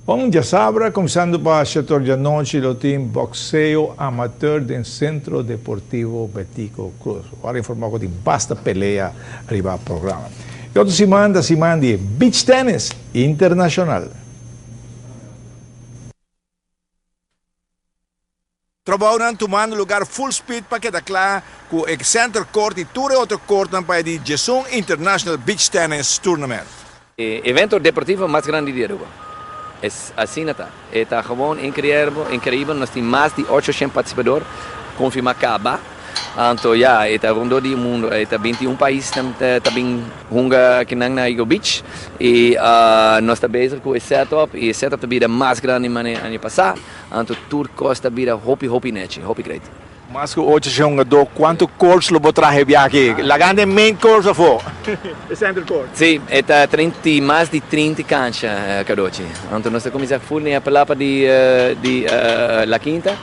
Bon djasabra, kuminsando pa shetor djanochi lo tin boxeo amateur den Centro Deportivo Betico Croes. Bo a informa ku tin basta pelea riba programa. E otro siman ta siman di beach tennis internacional. Trabounan tumando lugar full speed pa keda kla ku e center court i tur e otro courtnan pa e di 11 International Beach Tennis Tournament. E evento deportivo mas grandi di Aruba. Es asina ta. E ta gewoon increíble, increíble. Nos tin mas di 800 participador confirma caba. Anto ya, e ta rondó di mundo. E ta 21 pais ta bin hunga akinan na Eagle Beach. Y nos ta bezig cu e setup y e setup ta bira mas grandi mane aña pasa. Anto tur cos ta bira hopi hopi nechi, hopi great. Mas cu 800 hungador, cuanto courts lo bo traha e biaha aki? Lagando e main courts afo, e center court. Si, e ta 30, mas di 30 cancha, Cadochi. Anto nos ta cuminsa full den e palapa di La Quinta,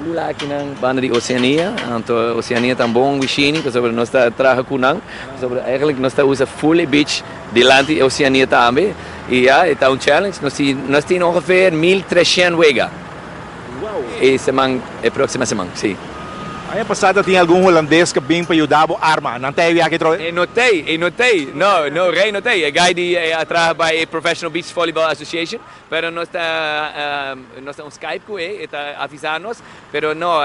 full akinan banda di Oceania. Anto Oceania ta un bon wishini pasobra nos ta traha cu nan. Pasobra eigenlijk nos ta usa full e beach dilanti Oceania tambe. Y ya, e ta un challenge. Nos tin ongeveer 1300 wega. E siman, e proximo siman, si. Aña pasa tin algun hulandes cu bin pa yuda bo arma. Nan t'ey aki tro? E no t'ey, e no t'ey. No, no, Ray no t'ey. E guy di a traha bij Professional Beach Volleyball Association. Pero nos ta un Skype cu e, ta avisa nos. Pero no,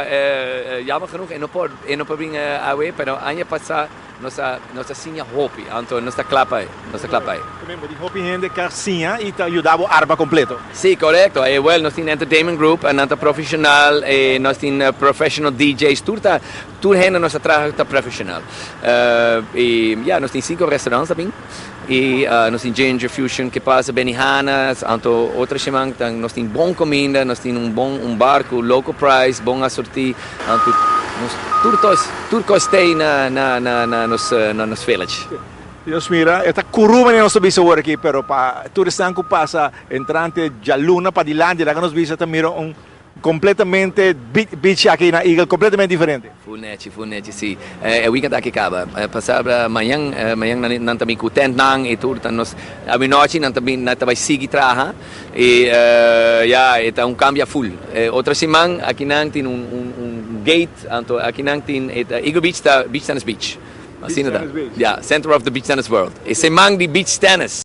jammer genoeg, e no por bin awe, pero aña pasa nos a siña hopi, anto nos ta cla pa e, nos ta cla pa e. Tambe di hopi hende cu siña y ta yuda bo arma completo. Si, corecto. Well, nos tin entertainment group, nan ta profesional, nos tin professional DJs, tur hende nos ta traha ta profesional. Y ja, nos tin cinco restaurants tambe. Y nos tin Ginger Fusion, que pasa, Benihana's, anto otro siman nos tin bon cuminda, nos tin un bon bar cu local price, bon asorti, anto nos tur cos t'ey na nos village. Dios mira, esta curuma nos bisa awor aki, pero pa turista cu pasa entrante dialuna pa dilanti, la nos bisa mira un completamente beach aki na Eagle, completamente diferente. Full nechi, full nechi, si. E weekend aki caba. Pasabra mañan, mañan nan tambe cu tent nan y tur, nos anochi nan tambe nan tambe sigui traha y ja, ta un cambio full. Otro siman aki nan tin un gate, anto aki nan tin Eagle Beach ta Beach Tennis Beach. Asina ta. Tennis Beach. Ja, center of the beach tennis world. E siman di beach tennis.